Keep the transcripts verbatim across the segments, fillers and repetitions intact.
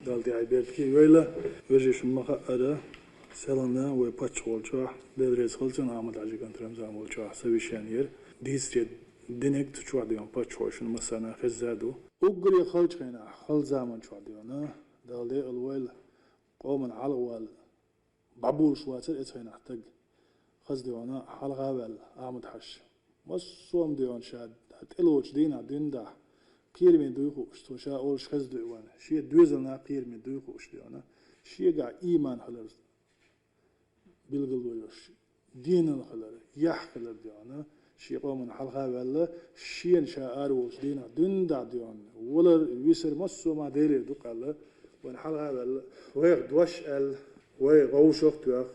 Дала тӀехь беркате йойла, вежарий, ма хаъара, селхана вай паччахь волчохь, Дела реза хуьлда цунна, Ахьмад-Хьаьжин кӀант Рамзан волчохь совещани яра. Дийцаре динарг цу чохь, дий хьона, паччахьо шуна массарна хезна ду. Уггаре халчу хенахь, хала заман чохь, дий хьона, Дала декъала войла, къоман хьалхавала бӀаболуш вацара оцу хенахь стаг. Хаза, дий хьона, хьалха а ваьлла Ахьмад-Хьаьжа. Массо а, дий хьона, ша тӀелоцучу дийнахь дуьйна дахьа, кхераме дуй хууш, цо ша олуш хезна дуй вайна, шен доьзална кхераме дуй хууш, дий хьона, шегахь ийман хилар билгало йолуш, денал хилар, яхь хилар, дий хьона, шен къоман хьалха а ваьлла, шена ша араволучу дийнахь дуьйна дахьа, дий хьона, валар, висар массо а ма Делера ду-кх аьлла, вайна хьалха а ваьлла, вайх дош аьлла, вай вовшах а тоьхна,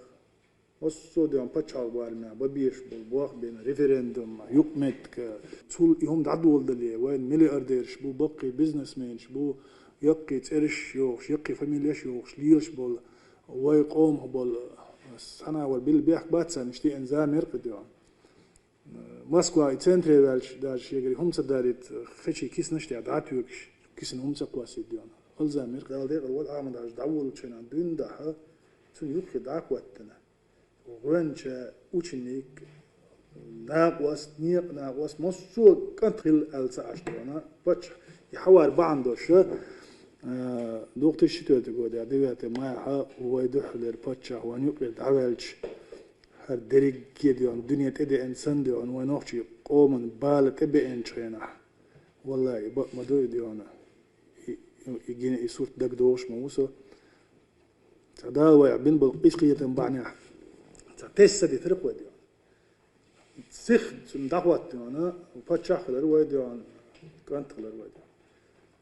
массо а, дий хьона, пачхьалкхан барамехь бан безаш болу болх бина, референдум, юкъаметтиг, цул и хӀума дӀадоладале, вайн миллиардераш бу, баккхий бизнесменаш бу, яккхий цӀераш йохуш, яккхий фамилеш йохуш, лелаш болу, вай къомах болу, цхьана а вара билла бехк бац царна, иштта и зама яра-кх, дий хьона. Москва и центре ваьлча, даже шегара хӀума ца дарийта, хечий киснаш тӀехь дӀа а тоьгуш, кисана хӀума ца кхоссийта, дий хьона. Хала зама яра-кх. Дала декъала войла, Ахьмад-Хьаьжа дӀаволучу хенахь дуьйна дахьа, цунна юххе дӀа а хӀоттина, гӀоьнча, ученик, накъост, некъан накъост, массо а кӀант хилла аьлла ца Ӏаш, дий хьона, паччахь и хьавар бахьана долуш, а, две тысячи четвёртый годехь, девятое мая хьа вай дуьххьалера паччахь вайна юкъера дӀаваьлча, хӀара дерриге, дий хьона, дуьне тӀедеана санна, дий хьона, вайн нохчийн къоман бала тӀебеанчу хенахь, валлахӀи, и бакъ ма ду и, дий хьона, и, и, и гина и сурт дагадогӀуш ма ву со. Цхьа Дала вайх бина болу къинхетам бахьанехь, цхьа тесна ца дитира-кх вай, дий хьона. Сиха цунна дӀахӀотта, дий хьона, паччахь хилар вай, дий хьона, кӀант хилар вай, дий хьона.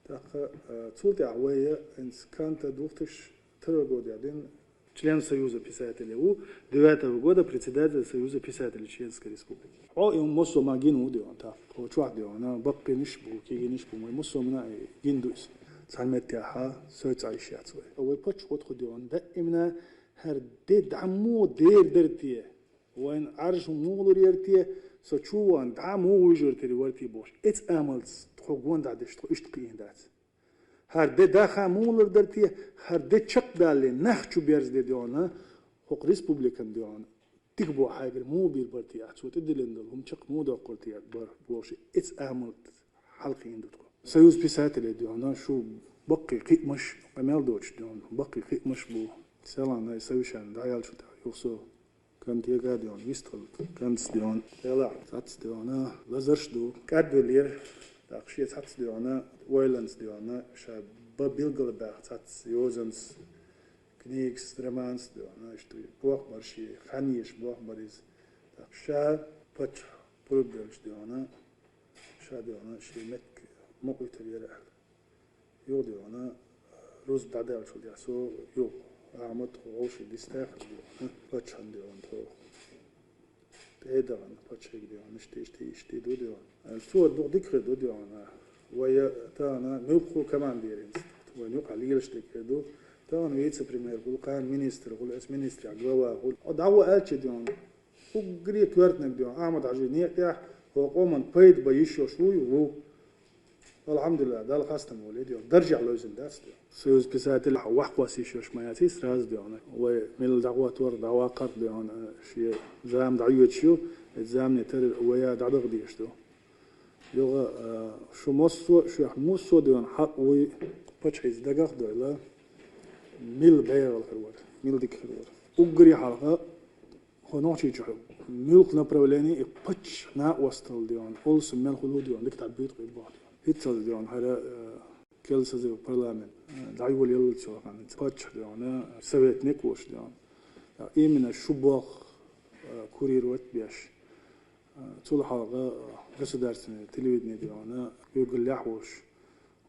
ТӀаккха, а, цул тӀаьхьа вай, хӀинца кӀант две тысячи второго года дина член Союза писателей ву, девятого года председатель Союза писателей Чеченской Республики. Хьо и массо а ма гина ву, дий хьона, тӀаккха, хьо чохь, дий хьона, баккхийнаш бу, кегийнаш бу, вай массо а ма гина ду иза. Цхьана меттехь сой цӀа йиш яц вай. Вай паччахьо тхо, дий хьона, даимна хӀара де дӀа муха дер дара те? Вайн Ӏаржа муха лур яра те, со чу вахана дӀа муха вуьйжур тера вара те бохуш, эцу амалца тхо гонах дӀадеш, тхо иштта кхиийна дац. ХӀара де даха муха лур дара те, хӀара де чекхдалале, нах чу берзаде, дий хьона, хӀокху республикан, дий хьона, дика боху хьайгара муха бийр бара те, ахь цо тӀедиллина долу хӀума чекх муха доккхур те бара бохуш, эцу амалца хьалакхиийна ду тхо. Союз писателей, дий хьона, шу баккхий кхиамаш, къамел доцуш, дий хьона, баккхий кхиамаш бу. Селхана и совещани дӀаяьллачул тӀаьхьа юха со кӀант яга, дий хьона, вистхила, кӀантаца, дий хьона, делахь цхьацца, дий хьона, лазарш ду. КӀадвеллера, тӀаккха шен цхьацца, дий хьона, ойланца, дий хьона, ша бан билгалбаьхна цхьацца йозанца, книгас, романс, дий хьона, иштта болх бара шен, хан езаш болх бара иза. ТӀаккха ша паччахь пурба делча, дий хьона, ша, дий хьона, шен меттиг мукъа витар яра аьлла. Юха, дий хьона, рузба дӀадаьллачул тӀаьхьа со юха, Ахьмад, тхо вовшийн дистахар, дий хьона, паччахьна, дий хьона, тхо тӀе а дахана, паччахье, дий хьона, иштта, иштта, иштта ду, дий хьона. Цо дукха дика хир ду, дий хьона. Вай тахана муьлхха а командир хӀинца, вайна юкъахь лелаш дерг хир ду. Тахана вице-премьер хуьлу, кхана министр хуьлу, эцу министрехь глава хуьлу. Хьо дӀагӀо аьлча, дий хьона, уггаре коьртаниг, дий хьона, Ахьмад-Хьаьжин некъа тӀехь, хӀокху къоман пайда бан йиш йолуш вуй, ву. Алхьамдулиллах, Далла хастам хуьлда, дий хьона, даржехь левзина дац, дий хьона. Союз писателей вахкхосса йиш йолуш ма яций сразу, дий хьона. Вай милла дӀагӀоттор, дӀаваккхар, дий хьона, шен зама дӀайоьдуш ю, эцу заманан тера вай дӀадаха дезаш ду. Юха, а, шу массо а, шух массо а, дий хьона, хьакъ вуй, паччахьица дагах а дойла, милла бегӀал хир вара, милла дика хир вара. Уггаре хьалха, хӀокху Нохчийчохь муьлхха направлени и паччахьан накъосталла, дий хьона, олуш мел хуьлу, дий хьона, дика дӀабуьйцу-кх и болх, дий хьона. ХӀинццалц, дий хьона, хӀара, э, кӀел созыв парламент, э, дӀайолаелла цо, хӀинца паччахь, дий хьона, советник волуш, дий хьона. Именно шу болх, э, курировать беш. Э, цул хьалха, э, государственный телевидение, дий хьона, куьйгаллехь волуш.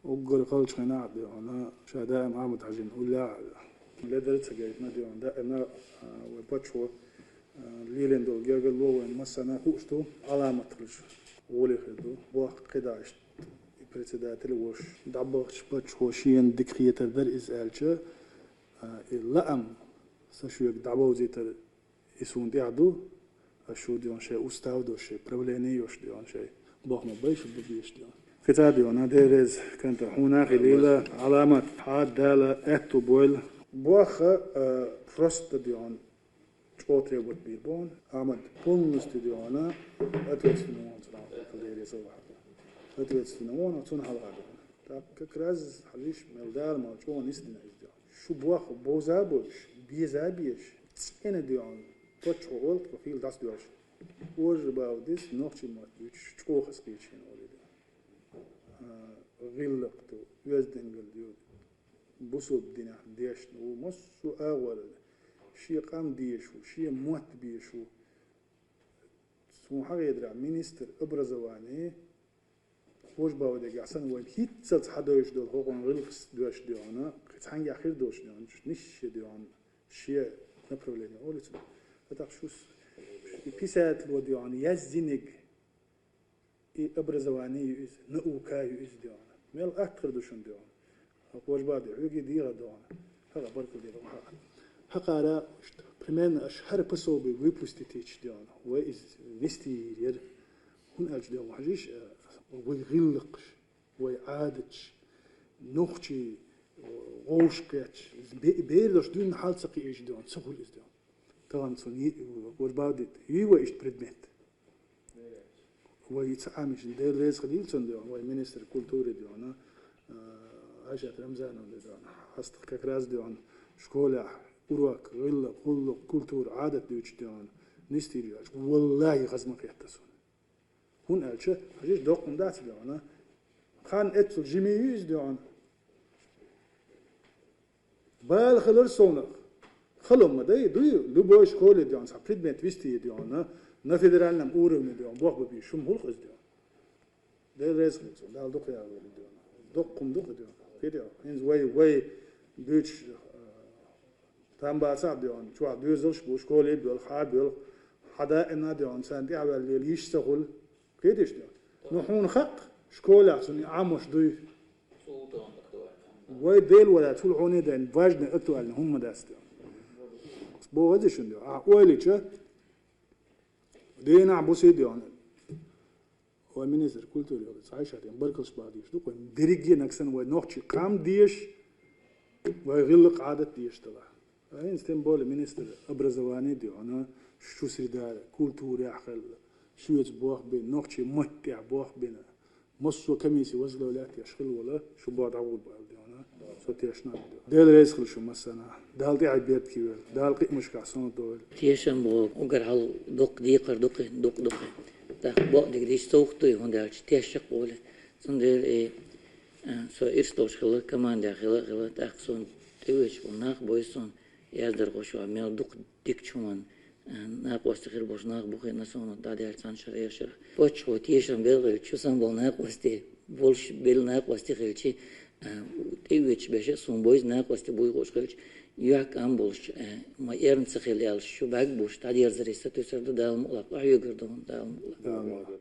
Уггар халчу хенахь, дий хьона, ша даим Ахьмад-Хьаьжин уллехь ледара ца гайтина, дий хьона, даим, а, вай паччахьо, а, лелийна долу гергарло вайна массарна хууш ду, Ӏаламат хуьлуш гӀоле хир ду. Боху кхидӀа иштта и председатель а волуш. ДӀабахча паччахьо шена дика хетар дара иза аьлча, а, и лаам сан шуьга дӀабовзийтар и суна тӀехь ду, аш шу, дий хьона, шайн устав а долуш, шайн правление а йолуш, дий хьона, шайн болх ма-байра шу бан безаш, дий хьона. Кхин цхьа а, Дела реза хилда, хьуна хилийла Ӏаламат, хьа Дала аьтту бойла. Бохха, э, просто, Дела, чӀогӀа требовать бийр бу хьуна. Ахьмад полностью, Дела, ответственный ву хьуна цунах, Дела реза хилва хьуна. Ответственный ву хьуна, цунна хьалха, Дела. Так как раз хьажийша, мел Дала мел чӀогӀа нисдина иза, Дела. Шу бохха бовза а бовзаш, беза а безаш, цӀена, Дела, паччахьо олу тхо хийла дӀасадоьлча. Ожабовдис нохчийн мотт дуьйцуш чӀогӀа хаза кхеташ хилла олий, Дела. А, гӀиллакх ду, оьздангалла ду, бусалба динехь дешна ву, массо а агӀор шен къам дезаш ву, шен мотт безаш ву. Суна хьахетарехь, министр образования Хож-Баудегахь санна вайна хӀинццалц хьадевзаш долу хӀокхунна гӀиллакхаш доьшуш, Дела, кхин цхьаьнгахь хир долуш, Дела, нисса, Дела, шен направление олий цунах. ТӀаккха шу с-, и писатель ву, Дела, яздинарг, и образование ю иза, наука ю иза, Дела. Мел атта хир ду шуна, Дела. Хьо кхочушбан де, хьоьга дехар ду хьуна. ХӀара баркалла дехар ду хьуна. ХӀокхара, примерно, аша хӀара пособие выпустить йича, Дела, вай иза нисдийр яра. ХӀунда аьлча, Дела, хьажийша, вай гӀиллакхаш, вай Ӏадаташ, нохчийн вовшахкхеташ, бе-, бераш дуьйна хьал ца кхиийча, Дела, ца хуьлу иза, Дела. Тахана цунна йи-, вай бавдит, йий вай иштта предмет. Вай ца Ӏамийча, Дела реза хилийла цунна, Дела, вай министр культуры, Дела, а, Айшат Рамзановна, Дела. ХьастагӀа как раз, Дела, школехь урок, гӀиллакх, гӀуллакх, культура, Ӏадат дуьйцуш, Дела, нисдийр ю аьлча, валлахӀи, хаза ма хетта суна. ХӀунда аьлча, хьажийша, доккха хӀума дац, Дела. Хан эццул жима ю иза, Дела. Бала хилар совнах. Хала ма дай, дуй, любой школе, Дела, цхьа предмет вести, Дела, на федеральном уровне, Дела, боху бан бийш, шуна хӀуллакх иза, Дела. Дела реза хилла цунна, Дала дукха яхийла, Дела. Доккха хӀума ду-кх, Дела. Кхетий хьо? ХӀинца вай, вай дуьйцуш, а, там бацахь, Дела, чохь доьзалш бу, школе а боьлху, хьа а боьлху, хьан даима, Дела, царна тӀаьхьаваьлла лела йиш ца хуьлу. Кхетий шу, Дела? Ну, хьуна хаьа, школехь цунна Ӏамош дуй. Вай Дела вара, цул хьуна дайн важный, актуальный хӀума дац, Дела. Боху иза шуна, Дела. Ахьа ойла йича, дийнахь, бусий, Дела. Вай министр культуры йолу, цхьа Айшатна баркаллаш бан дийш ду, вай дерриге а нагахь санна вай нохчийн къам дезаш, вай гӀиллакх, Ӏадат дезаш делахь. А хӀинца тем более министр образования, Дела, шу среда культурехь хилла, шуьца болх бина, нохчийн маттехь болх бина, массо а комиссия возглавлять еш хилла волу, шу бан дӀагӀур бан, Дела, со тешна а ду. Дела реза хила шу массарна. Дала тӀаьхье беркате йойла. Дала кхиамашкахь сонта дойла. Тешам боху, уггар хьалха дукха декхар ду-кх, дукха ду-кх. ТӀаккха бакъдерг дийца ца вухтуй, хӀунда аьлча тешаш а волу. Цундела и, а, со ирс долуш хилла, командехь хилла а хилла, тӀаккха суна тӀевеача болу нах бой суна, яздархоша мел дукха дикачу хӀуманна, а, накъостий хир болуш нах бу хиъна суна дӀадаьлла цхьана шарахь, шарахь. Паччахьо тешам бел хилча, шу санна болу накъостий, болуш белла накъостий хилча, а, тӀевеача беша суна бойза накъостий буй хууш хилча, юьхь-кӀам болуш, а, ма эрна ца хила аьлла, шу бӀаьрг буьйцуш дӀадерзаре сатуьйсур ду, Дала мукъ лахь, къахьоьгур ду хьуна, Дала мукъ лахь.